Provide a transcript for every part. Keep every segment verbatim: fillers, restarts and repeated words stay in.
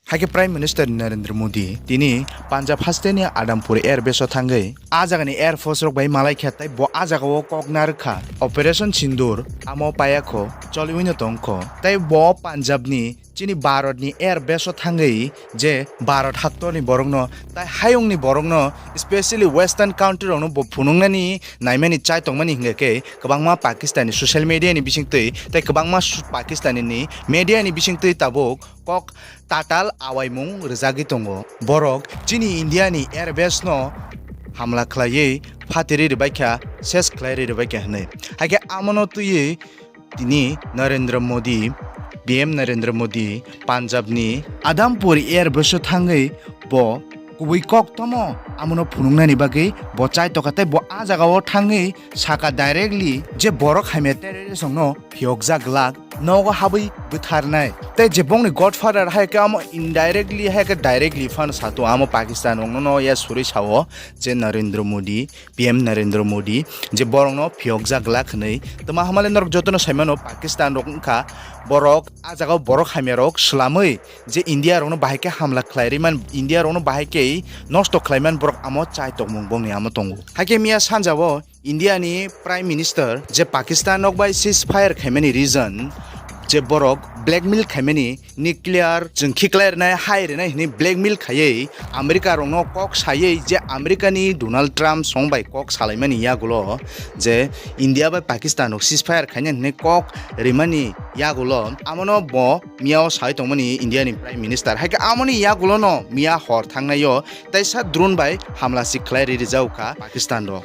Hai khe Prime Minister Narendra Modi tini Punjab hasteni Adampur Air Base o thangwi a jagani Air Force rok bai malai kha, tei bo a jagao kok narwk kha Operation Sindoor amo paiya kho, choliwi no tong kho. Tei bo Punjab ni chini Bharat ni Air Base o thangwi je Bharat haktor ni borok no tai hayung ni borok no, specially Western country rok no bo phunuknani naimani chai tongmani hingkha khe kwbangma Pakistan ni social media ni bisingtwi tei kwbangma su-, Pakistan ni media ni bisingtwi tabuk kok tatal awaimung rwjagwi tongo. Borok chini India ni Air Base no hamla khlaiwi phatiri rwbaikha, ses khlai rwbaikha hwnwi. Hai khe amono twiwi tini Narendra Modi, P M Narendra Modi, Punjab ni Adampur Air Base o thangwi bo kubui kok tamo amono phunuknani bagwi bo chai tokha tei bo a jagao thangwi saka directly je borok hamya terrorist rokno phiyokjak glak nogo habwi bwtharnai. Tei je bongni godfather hai khe amo indirectly hai khe directly phano sato amo Pakistan rokno no ya suri sao je Narendra Modi, P M Narendra Modi je borokno phiyokjak glak hwnwi. Tama hamale norok jotono saimano Pakistan rok wngkha borok a jagao borok hamya rok swlamwi je India rokno bahai khe hamla khlai rwman, India rokno bahai khe nosto khlaiman borok amo chai tongmung bongni amo tongo. Hai khe miya sanjao India ni Prime Minister je Pakistan rok bai ceasefire khaimani reason je borok blackmail khaimani nuclear chwng khiklai rwnai hai rwnai hwnwi blackmail khaiwi America rokno kok saywi je America ni Donald Trump song bai kok salaimani yagulo je India bai Pakistan rok ceasefire khaina hwnwi kok rimani yagulo amono bo miyao sai tongmani India ni Prime Minister. Hai khe amoni yagulo no miya hor thangnai o teisa drone bai hamla si khlai ri rijao kha Pakistan rok.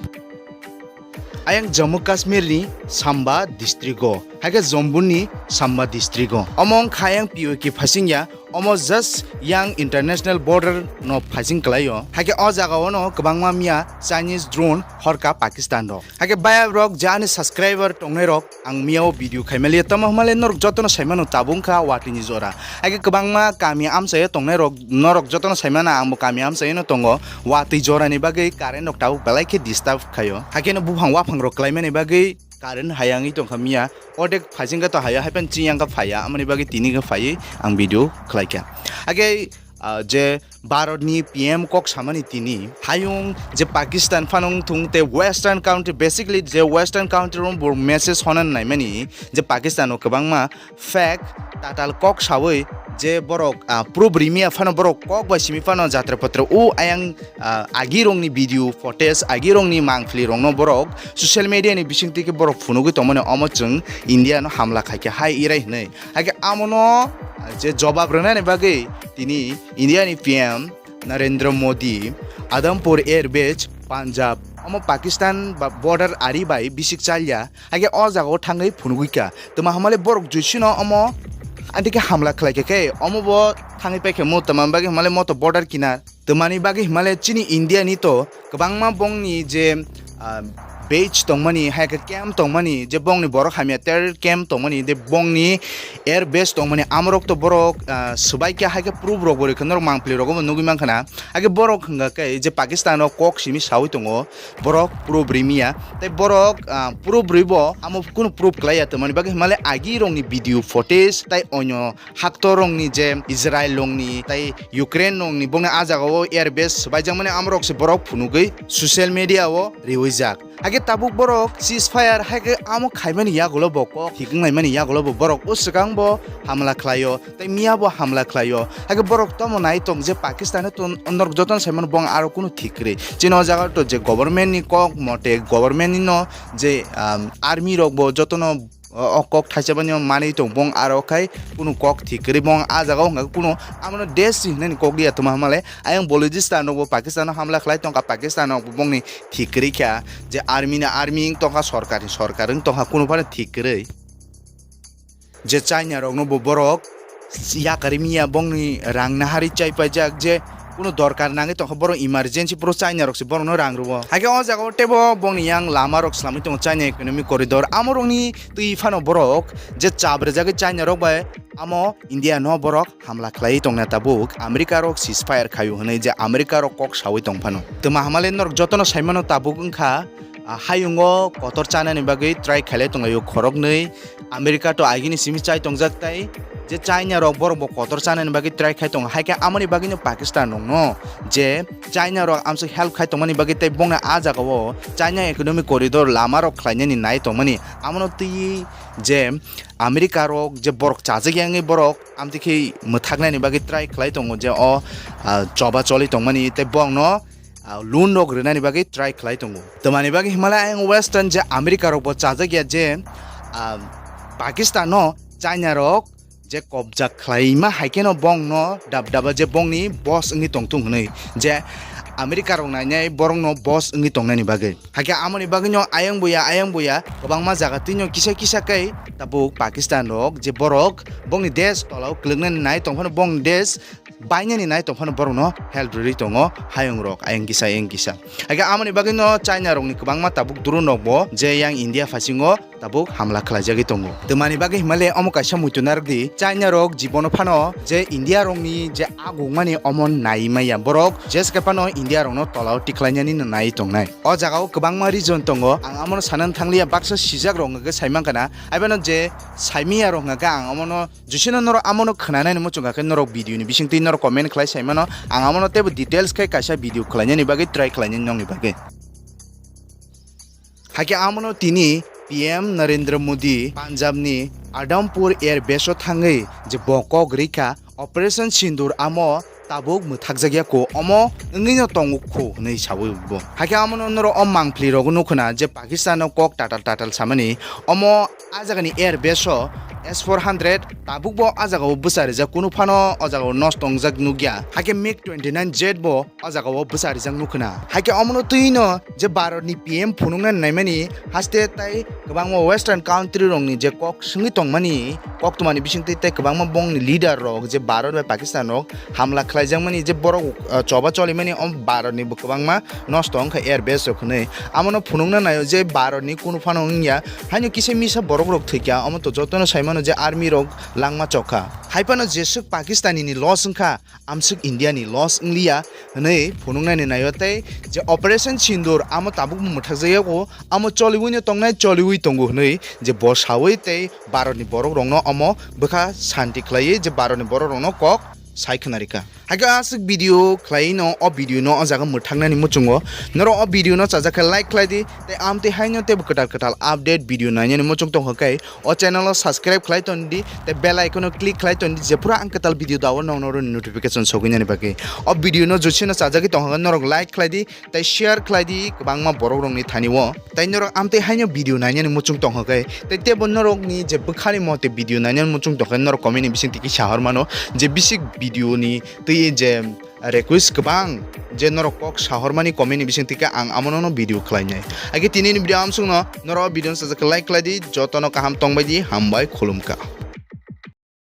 Ayang Jammu Kashmir ni Samba district o, hai khe Jammu ni Samba district o. Omo wngkha ayang P O K phasing ya, omo just yang international border no phasing kwlai o. Hai khe o jaga o no kwbangma miya Chinese drone horka Pakistan rok. Hai khe bayap rok je ani subscriber tongnai rok, ang miyao video khaimaliya, tamo hwnmale norok jotono saimano tabuk wngkha watwi ni jora. Hai khe kwbangma kami amchaio tongnai rok, norok jotono saimano, ang bo kami amchaio no tongo. Watwi jora ni bagwi current rok tabuk belai khe disturb khaio. Hai khe no buphang waphang rok kwlaimani bagwi current hayangwi tongkha miya. Odek phasing khe to haya, hai phano chiyang khe phaiya, amoni bagwi tini khe phaiwi ang video khlaikha. Hai khe ah, je Bharat ni P M kok samani tini hayung je Pakistan phano wngthung tei Western country, basically je Western country rok bo message hona naimani je Pakistan o kwbangma fake tatal kok sawi je borok, ah, proof rimiya phano borok kok bai simi phano jatra patra o ayang, ah, agi rokni video footage, agi rokni mangpili rokno borok social media ni bisingtwi khe borok phunugwi tongmani omo chwng India no hamla khaikha hai irai hwnwi. Hai khe amono je jobab rwnani bagwi tini India ni P M Narendra Modi Adampur Air Base, Punjab, omo Pakistan ba border ari bai bisik chalya. Hai khe o jaga o thangwi phunugwi kha. Tama hamale borok juisino omo anti khe hamla khlai kha khe omo bo thangwi pai khe mo tama bagwi hamale mo to border kinar. Tamani bagwi himale chini India ni to kwbangma bongni je, ah, base tongmani, hai khe camp tongmani, je bongni borok hamya terror camp tongmani, je bongni air base tongmani, amorok to borok, ah, swbaikha, hai khe proof rok bo rikha, norok mangpili rogo bo nugwi mankha na. Hai khe borok hwnga khe je Pakistan o kok simi sawi tongo, borok proof rimiya, tei borok, ah, proof ribo amo kunu proof kwlaiya, tamani bagwi himale agi rokni video footage tei onyo haktor rokni je Israel rokni tei Ukraine rokni bongni ah jaga o air base swbaijakmani amorok se borok phunugwi social media o riwijak. Hakhe tabuk borok ceasefire hakhe amo khaimani yagulo bo kok thik wnglaimani yagulo bo borok o swkang bo hamla khlaio tei miya bo hamla khlaio. Hakhe borok tamo nai tong je Pakistan o ton-, norok jotono saimano bong aro kunu thik kwrwi. Chini o jaga to je government ni kok mote government ni no je, um, army rok bo jotono o, o kok thaisa bani manwi tong bong aro khai kunu kok thik kwrwi bong ah jaga o hwnka kunu amono desh si hwnani kok ya tuma hamale ayang Balochistan rok bo Pakistan o hamla khlai tongkha, Pakistan rok bo bongni thik kwrwi kha je army na army wng tongkha, sorkar ni sorkar wng tongkha, kunu phano thik kwrwi je China rok no bo borok yakarwi miya bongni rang naharwi chai paijak je kunu dorkar nangwi tongkha borok emergency puro China rok se borok no rang rwo. Hakhe o jaga o teibo bongni yang lama rok swlamwi tongo China economic corridor amo rokni twi phano borok je chap rwjagwi China rok bai amo India no borok hamla khlaiwi tongna tabuk America rok ceasefire khaio hwnwi je America rok kok sawi tong phano. Tuma hamale norok jotono saimano tabuk wngkha ah, hayungo kotor chanani bagwi try khailai tonglaio khoroknwi. America to agini simi chai tongjak tai, je China rok borok bo kotor chanani bagwi try khai tongo, hai khe amoni bagwi no Pakistan rok no je China rok amsuk help khai tongmani bagwi tei bongni ah jagao China economic corridor lama rok khlainani nai tongmani, amono twi je America rok je borok chajak yangwi borok amtwi khe mwthaknani bagwi try khlai tongo je o, ah, choba choli tongmani tei bongno, ah, loan rok rwnani bagwi try khlai tongo. Twmani bagwi himlai ayang Western je America rok bo chajak ya je, ah, Pakistan no China rok je kobja khlaima hai kheno bongno dab daba je bongni boss wngwi tongthung hwnwi je America rok nainai borokno boss wngwi tongnani bagwi. Hakhe amoni bagwino ayang buya, ayang buya kwbangma jaga twino kisa kisa khe tabuk Pakistan rok je borok bongni desh tolao kwlwknani nai tongphano bongni desh bainani nai tongphano borokno help rwrwi tongo hayung rok ayang kisa ayang kisa. Hakhe amoni bagwino China rokni kwbangma tabuk drone rokbo je yang India phasingo tabuk hamla khlaijagwi tongo. Twmani bagwi himale omo kaisa muitu narwkdi, China rok jibono phano je India rokni je agukmani omo nai maya, borok jeske phano India rokno tolao tikhlainani nai tongnai. O jagao kwbangma reason tongo, ang amono sanani thangliya, baksa sijak rok hwnkhe saimankha na, aibano je saimiya rok hwnkhe ang amono jusino norok amono khwnanani muchungkha khe norok video ni bisingtwi norok comment khlai saimano, ang amono teibo details khe kaisa video khlainani bagwi try khlainani nongni bagwi. Hakhe amono tini P M Narendra Modi Punjab ni Adampur Air Base o thangwi je bo kok rikha Operation Sindoor amo tabuk mwthakjakya kho, omo wngwino tongo kho hwnwi sawi bo. Hakhe amono norok o mangpli rok nukho na je Pakistan o kok tatal tatal samani, omo a jagani Air Base o S four hundred tabuk bo a jagao bwcharijak, kunu phano o jagao nosto wngjak nukya. Hakhe MiG twenty nine jet bo o jagao bwcharijak nukho na. Hakhe omono twino je Bharatni P M phunukna naimani haste tai kwbangma Western country rokni je kok swngwi tongmani, koktwmani bisingtwi tei kwbangma bongni leader rok je Bharat bai Pakistan rok hamla khlaijakmani je borok, uh, choba cholimani o Bharatni bo kwbangma nosto wngkha air base rok hwnwi. Amono phunukna naio je Bharatni kunu phano wngya, haino kisa misa borok rok thwikya, omo to jotono saimano je army rok langma chokha. Haiphano jeswk Pakistani ni loss wngkha, amswk India ni loss wngliya hwnwi phunuknani naio tei je Operation Sindoor amo tabuk mwthakjakya kho, amo choliwino tongnai, choliwi tongo hwnwi je bo sawi tei Bharatni borok rokno omo bwkha santi khlaiwi je Bharatni borok rokno kok sai khwnarikha. Hakhe aswk video khlaiwi no o video no o jaga mwthaknani muchungo. Norok o video no chajak khe like khlai di, tei amtwi haino teibo kwtal kwtal update video nainani muchung tongkha khe o channel o subscribe khlai ton di, tei bell icon o click khlai ton di, jephuru ang kwtal video dawo nokno notification sogwinani bagwi. O video no jusino chajagwi tongkha khe norok like khlai di, tei share khlai di kwbangma borok rokni thani o. Tei norok amtwi haino video nainani muchung tongkha khe, tei teibo norokni je bwkhani mote video nainani muchung tongkha khe norok comment ni bisingtwi kisa hor mano je bisi video ni twi je request kwbang je norok kok sahormani comment ni bisingtwi khe ang amono no video khlainai. Hakhe tini ni video amsukno norok video no sajak khe like khlai di, jotono kaham tongbai di, hambai khulumkha.